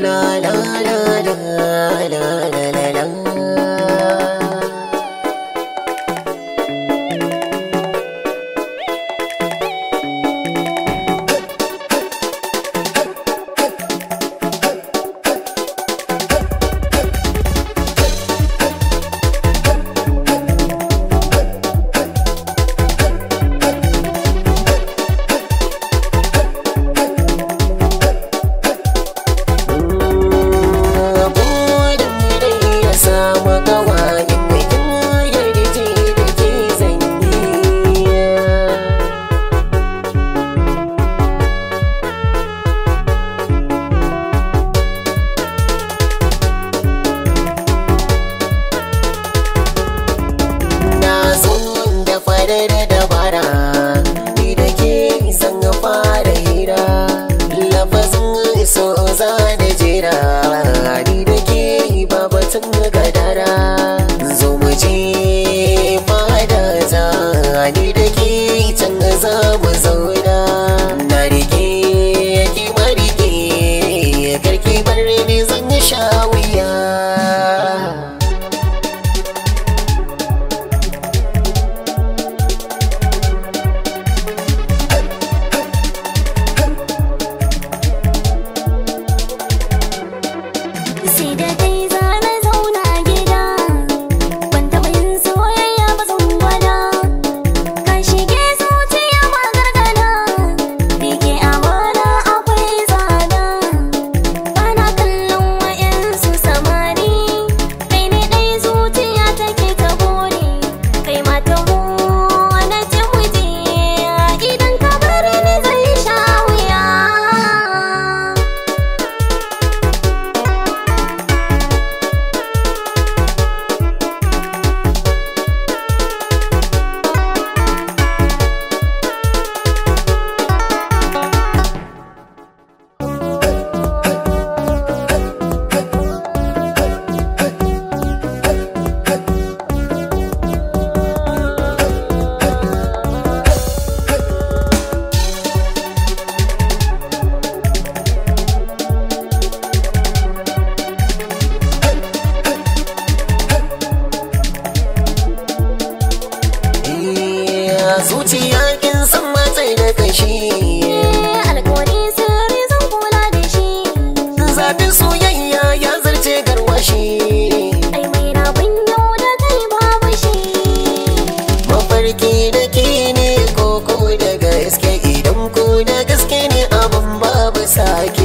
La la la la la la la la. Dabara ni da ke zan fara hira, lafazin so za da jera, ni da ke babatun gadara, zo mu je fada ta, ni da ke can za mu zauna, na rike ki marike, karki bar ni zan sha wuya. Sai da kai zana zauna a gida, ban taɓa yin soyayya ba zan gwada. Ka shige zuciya ba gargada, rike amana akwai tsada. Bana kallon wa'yansu samari, kai ne ɗai zuciya take ta buri. Kai ma taho na ce muje, idan ka bar ni zan sha wuya. Zuciya kin san matsayi da kashi, alƙawari sirri zan kula da shi. Zafin soyayya ya zarce garwashi, ai mai rabon yau da kai babu shi. Mafarki da ke ne koko da gaske, idan ko da gaske ne abin babu sake.